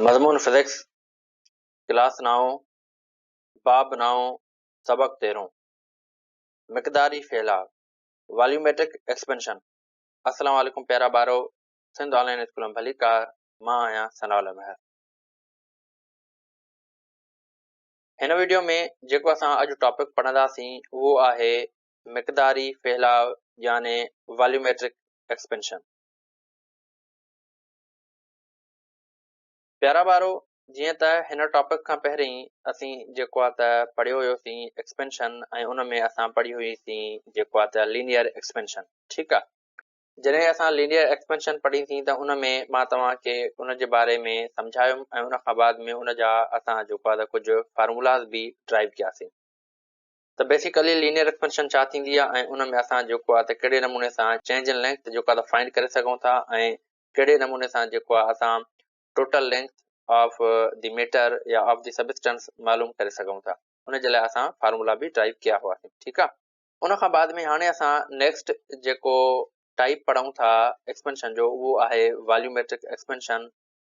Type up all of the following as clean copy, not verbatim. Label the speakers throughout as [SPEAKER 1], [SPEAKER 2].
[SPEAKER 1] مضمون physics, class نائون، باب نائون، سبق تيرهون، مقداري ڦهلاء، Volumetric Expansion، السلام عليڪم پيارا ٻارو، سنڌ آن لائين اسڪول ۾ ڀليڪار، مان آهيان ثناء الله مهر. هن وڊيو ۾ جيڪو اسان اڄ ٽاپڪ پڙهنداسين اهو آهي مقداري ڦهلاء يعني Volumetric Expansion. پيارا ٻارو جيئن ته هن ٽاپڪ کان پهرين اسين جيڪو آ ته پڙهيو هيوسين ايڪسپينشن ۽ ان ۾ اسان پڙهي هئي سين جيڪو آ ته لينيئر ايڪسپينشن ٺيڪ آ جڏهن اسان لينيئر ايڪسپينشن پڙهي سين ته ان ۾ مان توهان کي ان جي باري ۾ سمجهايم ۽ ان کان بعد ۾ ان جا اسان جيڪو آ ته ڪجهه فارمولاز به ڊرائيو ڪياسين ته بيسيڪلي لينيئر ايڪسپينشن ڇا ٿيندي آهي ۽ ان ۾ اسان جيڪو آهي ته ڪهڙي نموني سان چينج ان لينٿ جيڪو آهي ته فائنڊ ڪري سگهون ٿا ۽ ڪهڙي نموني سان جيڪو آهي اسان total length of the matter يا آف the substance معلوم ڪري سگهون ٿا ان جي لاء اسان فارمولا به ڊرائيو ڪيا هئاسين ٺيڪ آهي ان کان بعد ۾ هاڻي اسان نيڪسٽ جيڪو ٽائپ پڙهون ٿا ايڪسپينشن جو اهو آهي واليوميٽرڪ ايڪسپينشن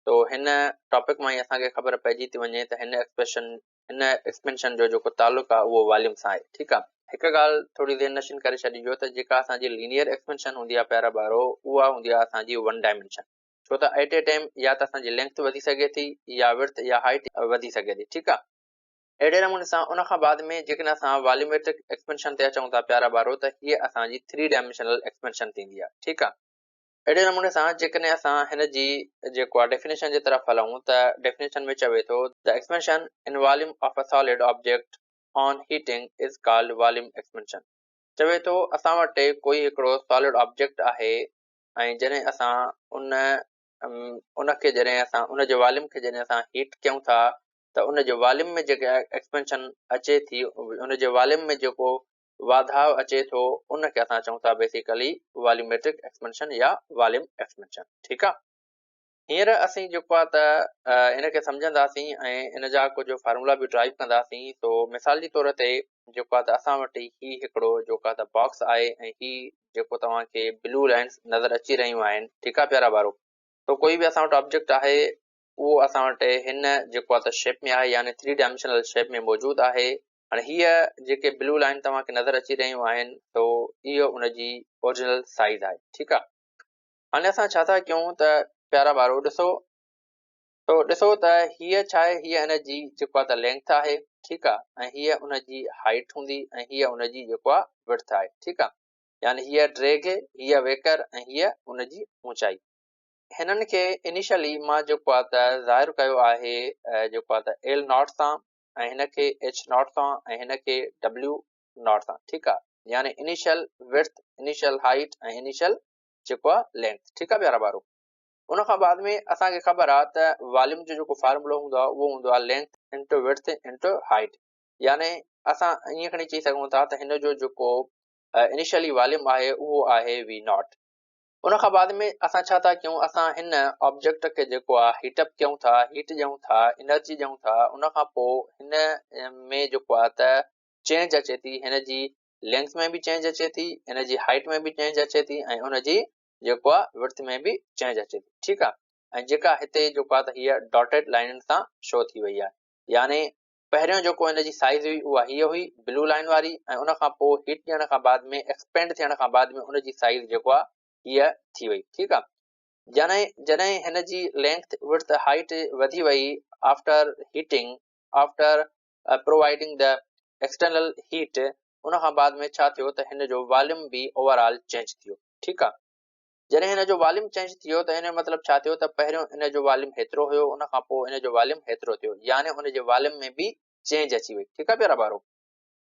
[SPEAKER 1] تو هن ٽاپڪ مان ئي اسان کي خبر پئجي ٿي وڃي ته هن ايڪسپريشن هن ايڪسپينشن جو جيڪو تعلق آهي اهو واليوم سان آهي ٺيڪ آهي. هڪ ڳالهه ٿوري ذهن نشين ڪري ڇڏجو ته جيڪا اسان جي لينيئر ايڪسپينشن هوندي آهي پيارا ٻارو اها هوندي آهي اسان جي ون ڊائمينشن ڇو ته ايٽ اي ٽائيم يا ته اسان جي لينٿ وڌي سگهي ٿي يا وڊٿ يا هائيٽ وڌي سگهي ٿي ٺيڪ آهي. اهڙي نموني سان ان کان بعد ۾ جيڪڏهن اسان واليوميٽرڪ ايڪسپينشن تي اچون ٿا پيارا ٻارو ته هيء اسان جي ٿري ڊائمينشنل ايڪسپينشن ٿيندي آهي ٺيڪ آهي. اهڙي نموني سان جيڪڏهن اسان هن جي جيڪو آهي ڊيفينيشن جي طرف هلون ته ڊيفينيشن ۾ چوي ٿو The expansion in volume of a solid object on heating is called volume expansion چوي ٿو اسان وٽ ڪوئي هڪڙو سالڊ آبجيڪٽ آهي ۽ جڏهن اسان ان ان کي جڏهن اسان ان جي واليوم کي جڏهن اسان هيٽ ڪيون ٿا ته ان جي واليوم ۾ جيڪا ايڪسپينشن اچي ٿي ان جي واليوم ۾ جيڪو واڌاء اچي ٿو ان کي اسان چئون ٿا بيسيڪلي واليوميٽرڪ ايڪسپينشن يا واليوم ايڪسپينشن ٺيڪ آ هينئر اسين جيڪو آ ته ان کي سمجهنداسين ۽ ان جا ڪجهه فارمولا به ڊرائيو ڪنداسين تو مثال جي طور تي جيڪو آ ته اسان وٽ هي هڪڙو جيڪو آ ته باڪس آهي ۽ هي جيڪو توهان کي بلو لائنس نظر اچي رهيون آهن ٺيڪ آ پيارا ٻارو تو ڪوئي به اسان وٽ آبجيڪٽ آهي اهو اسان وٽ هن جيڪو آ ته شيپ ۾ آهي يعني ٿري ڊائمينشنل شيپ ۾ موجود آهي هاڻي هيء جيڪي بلو لائن توهان کي نظر اچي رهيون آهن تو اهو ان جي اورجنل سائيز آهي ٺيڪ آ هاڻي اسان ڇا ٿا ڪيون ته پيارا ٻارو ڏسو تو ڏسو ته هيء ڇا آهي هيء ان جي جيڪو آ ته لينٿ آهي ٺيڪ آ ۽ هيء ان جي هائيٽ هوندي ۽ هيء ان جي جيڪو آ وڊٿ آهي ٺيڪ آ يعني هيء ڊريگهه هيء ويڪر ۽ هيء ان جي اوچائي هنن کي انيشلي مان جيڪو آ ته ظاهر ڪيو آهي جيڪو آ ته ايل not سان ۽ هن کي ايڇ not سان ۽ هن کي ڊبليو not سان ٺيڪ آ يعني initial width initial height ۽ initial جيڪو آ لينٿ ٺيڪ آ پيارا ٻارو ان کان بعد ۾ اسان کي خبر آ ته واليوم جو جيڪو فارمولو هوندو آ اهو هوندو آ length into width into height يعني اسان ائين کڻي چئي سگهون ٿا ته هن جو جيڪو انيشلي واليوم آهي اهو آهي وي not ان کان بعد ۾ اسان ڇا ٿا ڪيون اسان هن آبجيڪٽ کي جيڪو آ هيٽ اپ ڪيون ٿا هيٽ ڏيون ٿا انرجي ڏيون ٿا ان کان پوء هن ۾ جيڪو آ ته چينج اچي ٿي هن جي لينٿ ۾ به چينج اچي ٿي هن جي هائيٽ ۾ به چينج اچي ٿي ۽ ان جي جيڪو آ وڊٿ ۾ به چينج اچي ٿي ٺيڪ آ ۽ جيڪا هتي جيڪو آ ته هيء ڊاٽيڊ لائنن سان شو ٿي وئي آهي يعني پهريون جيڪو ان جي سائيز هئي اها هيء هئي بلو لائين واري ۽ ان کان پوء هيٽ ڏيڻ کان بعد ۾ ايڪسپينڊ ٿيڻ کان بعد ۾ ان جي سائيز جيڪو آ هيء ٿي وئي ٺيڪ آ يعني جڏهن هن جي لينٿ وڊٿ هائيٽ وڌي وئي after heating after providing the external heat ان کان بعد ۾ ڇا ٿيو ته هن جو واليوم به اوور آل چينج ٿيو ٺيڪ آ جڏهن هن جو واليوم چينج ٿيو ته ان جو مطلب ڇا ٿيو ته پهريون ان جو واليوم هيترو هيو ان کان پوء ان جو واليوم هيترو ٿيو يعني ان جي واليوم ۾ به چينج اچي وئي ٺيڪ آهي پيارا ٻارو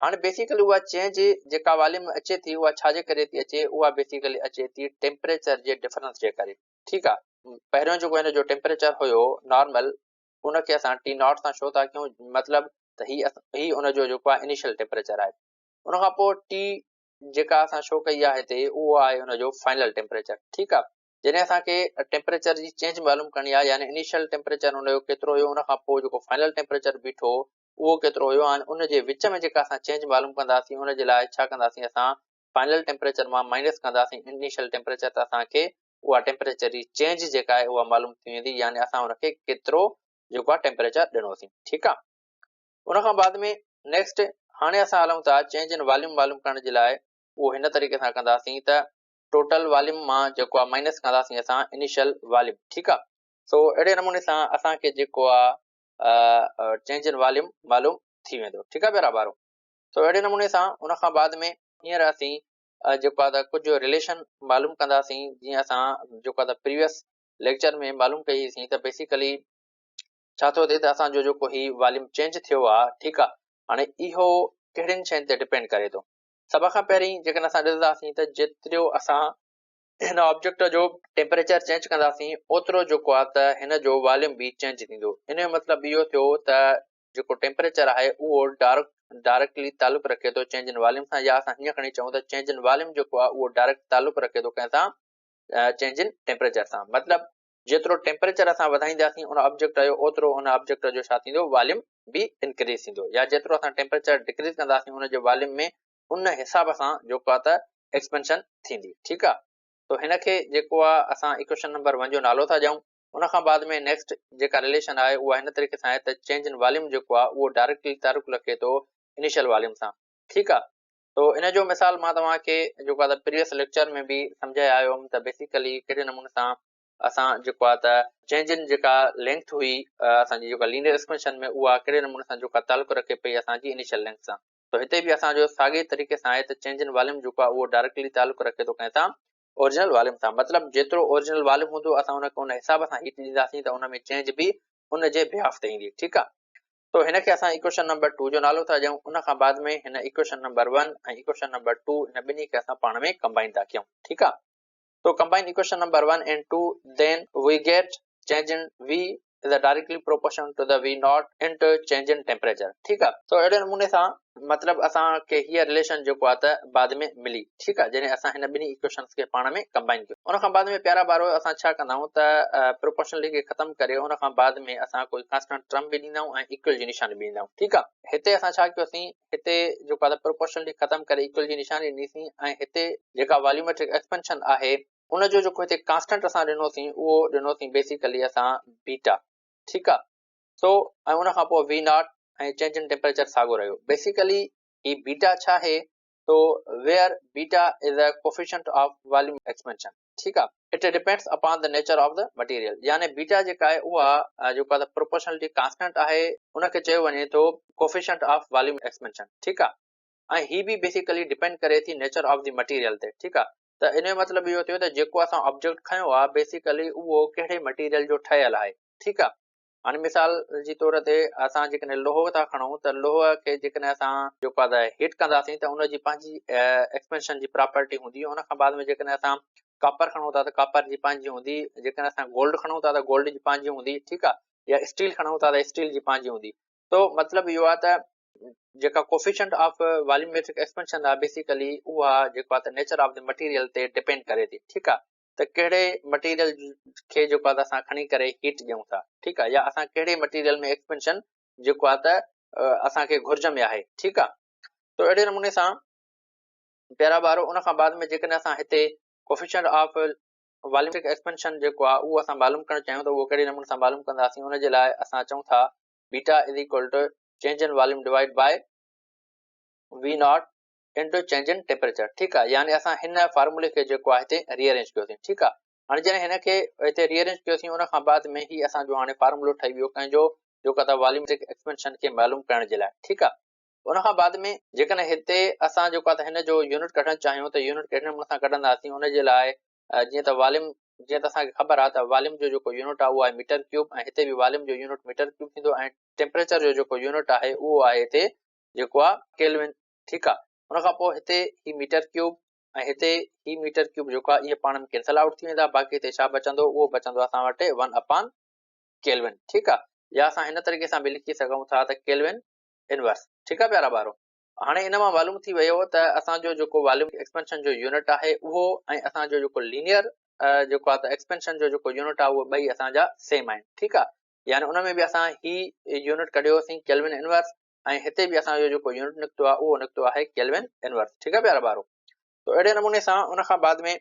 [SPEAKER 1] هاڻي بيسيڪلي اها چينج جيڪا واليوم ۾ اچي ٿي اها ڇا جي ڪري ٿي اچي اها بيسيڪلي اچي ٿي ٽيمپريچر جي ڊفرنس جي ڪري ٺيڪ آهي پهريون جيڪو هن جو ٽيمپريچر هيو نارمل ان کي اسان ٽي not سان شو ٿا ڪيون مطلب ته هي هي ان جو جيڪو آهي انيشل ٽيمپريچر آهي ان کان پوء ٽي جيڪا اسان شو ڪئي آهي هتي اهو آهي ان جو فائنل ٽيمپريچر ٺيڪ آهي جڏهن اسان کي ٽيمپريچر جي چينج معلوم ڪرڻي آهي يعني انيشل ٽيمپريچر ان جو ڪيترو هيو ان کان پوء جيڪو فائنل ٽيمپريچر بيٺو اهو ڪيترو هيو هاڻي ان جي وچ ۾ جيڪا اسان چينج معلوم ڪنداسين ان جي لاء ڇا ڪنداسين اسان فائنل ٽيمپريچر مان مائنس ڪنداسين انيشل ٽيمپريچر ته اسان کي اها ٽيمپريچر جي چينج جيڪا آهي اها معلوم ٿي ويندي يعني اسان ان کي ڪيترو جيڪو آهي ٽيمپريچر ڏنوسين ٺيڪ آهي. ان کان بعد ۾ نيڪسٽ هاڻي اسان هلون ٿا چينج ان واليوم معلوم ڪرڻ جي لاء اهو هن طريقي سان ڪنداسين ته ٽوٽل واليوم مان جيڪو آهي مائنس ڪنداسين اسان انيشل واليوم ٺيڪ آهي. سو اهڙي نموني سان اسان کي جيڪو آهي چينج ان واليوم معلوم ٿي ويندو ٺيڪ آهي پيارا ٻارو. سو اهڙي نموني سان ان کان بعد ۾ هينئر اسين جيڪو آهي ته ڪجهه رليشن معلوم ڪنداسين جيئن اسان جيڪو آهي ته پريويس ليڪچر ۾ معلوم ڪئي سين ته بيسيڪلي ڇا ٿو ٿئي ته اسان جو جيڪو هي واليوم چينج ٿيو آ ٺيڪ آ هاڻي اهو ڪهڙين شين تي ڊپينڊ ڪري ٿو. سڀ کان پهرين جيڪڏهن اسان ڏسنداسين ته جيترو اسان هن آبجيڪٽ جو ٽيمپريچر چينج ڪنداسين اوترو جيڪو آ ته هن جو واليوم به چينج ٿيندو. ان جو مطلب اهو ٿيو ته جيڪو ٽيمپريچر آهي اهو ڊائريڪٽلي تعلق رکي ٿو چينج ان واليوم سان يا اسان هيئن کڻي چئون ته چينج ان واليوم جيڪو آ اهو ڊائريڪٽ تعلق رکي ٿو ڪنهن سان چينج ان ٽيمپريچر سان. مطلب جيترو ٽيمپريچر اسان وڌائينداسين ان آبجيڪٽ جو اوترو ان آبجيڪٽ جو ڇا ٿيندو واليوم به انڪريز ٿيندو يا جيترو اسان ٽيمپريچر ڊڪريز ڪنداسين ان جي واليوم ۾ ان حساب سان جيڪو آ ته ايڪسپينشن ٿيندي ٺيڪ آ. تو هن کي جيڪو آ اسان ايڪويشن نمبر 1 جو نالو ٿا ڏيون. ان کان بعد ۾ نيڪسٽ جيڪا رليشن آهي اها هن طريقي سان آهي ته چينج ان واليوم جيڪو آ اهو ڊائريڪٽلي تعلق رکي ٿو انيشل واليوم سان ٺيڪ آ. تو ان جو مثال مان توهان کي جيڪو آ ته پريويس ليڪچر ۾ به سمجهائي آيو هوم ته بيسيڪلي ڪهڙي نموني سان اسان جيڪو آ ته چينج ان جيڪا لينٿ هئي اسان جي جيڪا لينيئر ايڪسپينشن ۾ اها ڪهڙي نموني سان جيڪا تعلق رکي پئي اسان جي انيشل لينٿ سان. تو هتي به اسان جو ساڳي طريقي سان آهي ته چينج ان واليوم جيڪو آ اهو ڊائريڪٽلي تعلق رکي ٿو ڪنهن سان اوريجنل واليوم سان. مطلب جيترو اوريجنل واليوم هوندو اسان ان کي ان حساب سان هيٽ ڏينداسين ته ان ۾ چينج به ان جي بيهاف تي ايندي ٺيڪ آ. تو هن کي اسان ايڪويشن نمبر 2 جو نالو ٿا ڏيون. ان کان بعد ۾ هن ايڪويشن نمبر 1 ۽ ايڪويشن نمبر 2 هن ٻنهي کي اسان پاڻ ۾ ڪمبائن ٿا ڪيون ٺيڪ آ. تو combine equation number 1 and 2 then we get change in V is a directly proportional to the V naught into change in temperature ٺيڪ آ. تو اهڙي نموني سان مطلب اسان کي هيء رليشن جيڪو آ ته بعد ۾ ملي ٺيڪ آ جڏهن اسان هن ٻنهي ايڪويشنس کي پاڻ ۾ ڪمبائن ڪيو. ان کان بعد ۾ پيارا ٻارو اسان ڇا ڪندا آهيون ته پروپورشنلٽي کي ختم ڪري ان کان بعد ۾ اسان ڪوئي ڪانسٽنٽ ٽرم به ڏيندا آهيون ۽ ايڪول جي نشاني به ڏيندا آهيون ٺيڪ آ. هتي اسان ڇا ڪيوسين هتي جيڪو آ ته پروپورشنلٽي ختم ڪري ايڪول جي نشاني ڏنيسين ۽ هتي جيڪا واليوميٽرڪ ايڪسپينشن آهي ان جو جيڪو هتي ڪانسٽنٽ اسان ڏنوسين اهو ڏنوسين بيسيڪلي اسان بيٽا ٺيڪ آ. سو ۽ ان کان پوء V not ۽ change in temperature ساڳو رهيو. بيسيڪلي هي بيٽا ڇا آهي تو where beta is a coefficient of volume expansion ٺيڪ آ. It depends upon the nature of the material يعني بيٽا جيڪا آهي اها جيڪو آ ته پروپورشنلٽي ڪانسٽنٽ آهي ان کي چيو وڃي ٿو ڪوفيشنٽ آف واليوم ايڪسپينشن ٺيڪ آ ۽ هي به بيسيڪلي ڊپينڊ ڪري ٿي نيچر آف the material تي ٺيڪ آ. ته ان جو مطلب اهو ٿيو ته جيڪو اسان آبجيڪٽ کنيو آ بيسيڪلي اهو ڪهڙي مٽيريل جو ٺهيل آهي ٺيڪ آ. هاڻي مثال جي طور تي اسان جيڪڏهن لوهه ٿا کڻون ته لوهه کي جيڪڏهن اسان جيڪو آهي ته هيٽ ڪنداسين ته ان جي پنهنجي ايڪسپينشن جي پراپرٽي هوندي. ان کان بعد ۾ جيڪڏهن اسان ڪاپر کڻون ٿا ته ڪاپر جي پنهنجي هوندي، جيڪڏهن اسان گولڊ کڻون ٿا ته گولڊ جي پنهنجي هوندي ٺيڪ آ، يا اسٽيل کڻون ٿا ته اسٽيل جي پنهنجي هوندي. تو مطلب اهو آهي ته جيڪا ڪوفيشنٽ آف واليوميٽرڪ ايڪسپينشن آهي بيسيڪلي اها جيڪو آهي ته نيچر آف the material تي ڊپينڊ ڪري ٿي ٺيڪ آ. ته ڪهڙي مٽيريل کي جيڪو آهي ته اسان کڻي ڪري هيٽ ڏيون ٿا ٺيڪ آهي يا اسان ڪهڙي مٽيريل ۾ ايڪسپينشن جيڪو آهي ته اسان کي گهرج ۾ آهي ٺيڪ آهي. تو اهڙي نموني سان پيارا ٻارو ان کان بعد ۾ جيڪڏهن اسان هتي ڪوفيشنٽ آف واليوميٽرڪ ايڪسپينشن جيڪو آهي اهو اسان معلوم ڪرڻ چاهيون ته اهو ڪهڙي نموني سان معلوم ڪنداسين ان جي لاء اسان چئون ٿا beta is equal to change in volume divide by V naught into change in temperature ٺيڪ آ. يعني اسان هن فارمولي کي جيڪو آهي هتي ري ارينج ڪيوسين ٺيڪ آ. هاڻي جڏهن هن کي هتي ري ارينج ڪيوسين ان کان بعد ۾ هي اسان جو هاڻي فارمولو ٺهي ويو ڪنهن جو جيڪو آ واليوميٽرڪ ايڪسپينشن کي معلوم ڪرڻ جي لاء ٺيڪ آ. ان کان بعد ۾ جيڪڏهن هتي اسان جيڪو آ ته هن جو يونٽ ڪڍڻ چاهيون ته يونٽ ڪهڙي نموني سان ڪڍنداسين ان جي لاء جيئن ته واليوم جيئن ته اسان کي خبر آ ته واليوم جو جيڪو يونٽ آ اهو آهي ميٽر ڪيوب ۽ هتي به واليوم جو يونٽ ميٽر ڪيوب ٿيندو ۽ ٽيمپريچر جو جيڪو يونٽ آهي اهو آهي هتي جيڪو آ ڪيلوين ٺيڪ آ. ان کان پوء هتي هي ميٽر ڪيوب ۽ هتي هي ميٽر ڪيوب جيڪو آ اهي پاڻ ۾ ڪينسل آئوٽ ٿي ويندا باقي هتي ڇا بچندو اهو بچندو اسان وٽ 1 اپان ڪيلوين ٺيڪ آ. يا اسان هن طريقي سان به لکي سگهون ٿا ته ڪيلوين انورس ٺيڪ آ پيارا ٻارو. هاڻي ان مان معلوم ٿي ويو ته اسان جو جيڪو واليوم ايڪسپينشن جو يونٽ آهي اهو ۽ اسان جو جيڪو لينيئر جيڪو آ ته ايڪسپينشن جو جيڪو يونٽ آ اهو ٻئي اسان جا سيم آهن ٺيڪ آ. يعني ان ۾ به اسان هي يونٽ ڪڍيوسين ڪيلوين انورس ۽ هتي به اسان جو جيڪو يونٽ نڪتو آهي اهو نڪتو آهي ڪيلوين انورس ٺيڪ آهي پيارا ٻارو. تو اهڙي نموني سان ان کان بعد ۾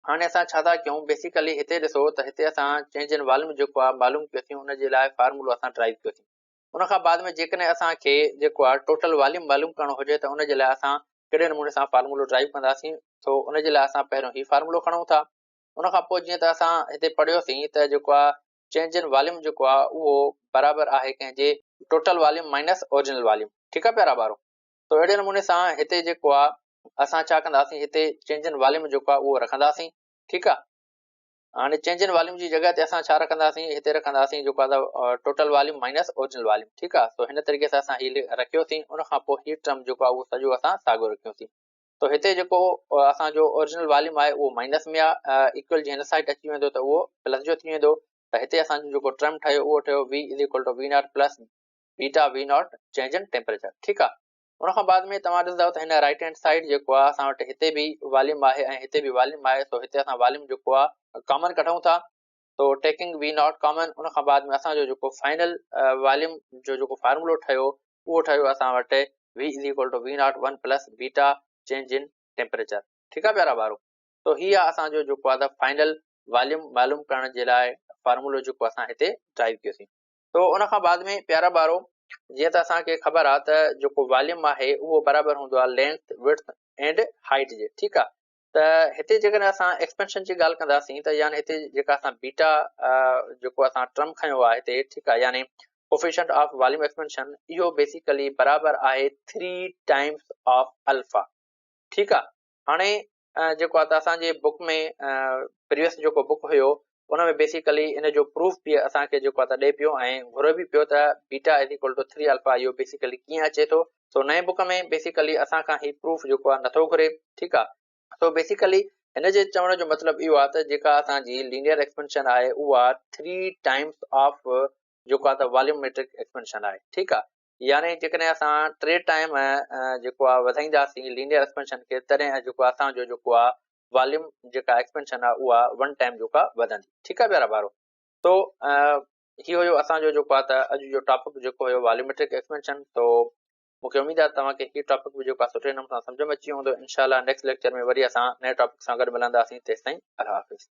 [SPEAKER 1] هاڻي اسان ڇا ٿا ڪيون بيسيڪلي هتي ڏسو ته هتي اسان چينج ان واليوم جيڪو آهي معلوم ڪيوسين ان جي لاء فارمولو اسان ڊرائيو ڪيوسين ان کان بعد ۾ جيڪڏهن اسان کي جيڪو آهي ٽوٽل واليوم معلوم ڪرڻو هجي ته ان جي لاء اسان ڪهڙي نموني سان فارمولو ڊرائيو ڪنداسين سو ان جي لاء اسان پهريون هي فارمولو کڻون ٿا ان کان پوء جيئن ته اسان هتي پڙهيوسين ته جيڪو آهي چينج ان واليوم جيڪو آهي اهو برابر آهي ڪنهن جي total volume minus original volume ٺيڪ آهي پيارا ٻارو سو اهڙي نموني سان هتي جيڪو آ اسان ڇا ڪنداسين هتي چينج ان واليوم جيڪو آ اهو رکنداسين ٺيڪ آ هاڻي چينج ان واليوم جي جڳهه تي اسان ڇا رکنداسين هتي رکنداسين جيڪو آ total volume minus original volume ٺيڪ آ سو هن طريقي سان اسان هي رکيوسين ان کان پوء هي ٽرم جيڪو آ اهو سڄو اسان ساڳيو رکيوسين تو هتي جيڪو اسان جو اوريجنل واليوم آهي اهو مائنس ۾ آ ايڪول جي هن سائيڊ اچي ويندو ته اهو پلس جو ٿي ويندو ته هتي اسان جو جيڪو ٽرم ٺهيو اهو ٺهيو V is equal to V naught plus beta V naught change in temperature ٺيڪ آ ان کان بعد ۾ توهان ڏسندؤ ته هن رائٽ هينڊ سائيڊ جيڪو آ اسان وٽ هتي به واليوم آهي ۽ هتي به واليوم آهي سو هتي اسان واليوم جيڪو آ ڪامن ڪڍون ٿا سو ٽيڪنگ وي not common ان کان بعد ۾ اسان جو جيڪو فائنل واليوم جو جيڪو فارمولو ٺهيو اهو ٺهيو اسان وٽ V is equal to V naught 1 plus beta change in temperature ٺيڪ آ پيارا ٻارو تو هي آ اسان جو جيڪو آ ته فائنل واليوم معلوم ڪرڻ جي لاء فارمولو جيڪو اسان هتي ڊرائيو ڪيوسين تو ان کان بعد ۾ پيارا ٻارو جيئن ته اسان کي خبر آ ته جيڪو واليوم آهي اهو برابر هوندو آ لينٿ وڊٿ اينڊ هائيٽ جي ٺيڪ آ ته هتي جيڪڏهن اسان ايڪسپينشن جي ڳالهه ڪنداسين ته يعني هتي جيڪا اسان بيٽا جيڪو اسان ٽرم کنيو آ هتي ٺيڪ آ يعني ڪوفيشنٽ آف واليوم ايڪسپينشن اهو بيسيڪلي برابر آهي 3 ٽائمز آف الفا ٺيڪ آ هاڻي جيڪو آ ته اسان جي بڪ ۾ پريويس جيڪو بڪ هيو ان ۾ بيسيڪلي ان جو پروف به اسان کي جيڪو آ ته ڏي پيو ۽ گهري به پيو ته بيٽا از ايڪول ٽو 3 الفا اهو بيسيڪلي ڪيئن اچي ٿو سو نئين بڪ ۾ بيسيڪلي اسان کان هي پروف جيڪو آ نٿو گهري ٺيڪ آ سو بيسيڪلي هن جي چوڻ جو مطلب اهو آ ته جيڪا اسان جي لينيئر ايڪسپينشن آهي اها 3 ٽائمز آف جيڪو آ ته واليوم ميٽرڪ ايڪسپينشن آهي ٺيڪ آ يعني جيڪڏهن اسان ٽي ٽائيم جيڪو آهي وڌائينداسين لينيئر ايڪسپينشن کي تڏهن جيڪو اسان جو جيڪو آهي واليوم جيڪا ايڪسپينشن آهي اها ون ٽائيم جيڪو آهي وڌندي ٺيڪ آهي پيارا ٻارو تو هي هيو اسان جو جيڪو آهي ته اڄ جو ٽاپڪ جيڪو هيو واليوميٽرڪ ايڪسپينشن تو مونکي اميد آهي توهان کي هي ٽاپڪ به جيڪو آهي سٺي نموني سان سمجھ ۾ اچي ويو هوندو انشاء الله نيڪسٽ ليڪچر ۾ وري اسان نئين ٽاپڪ سان گڏ ملنداسين تيستائين الله حافظ.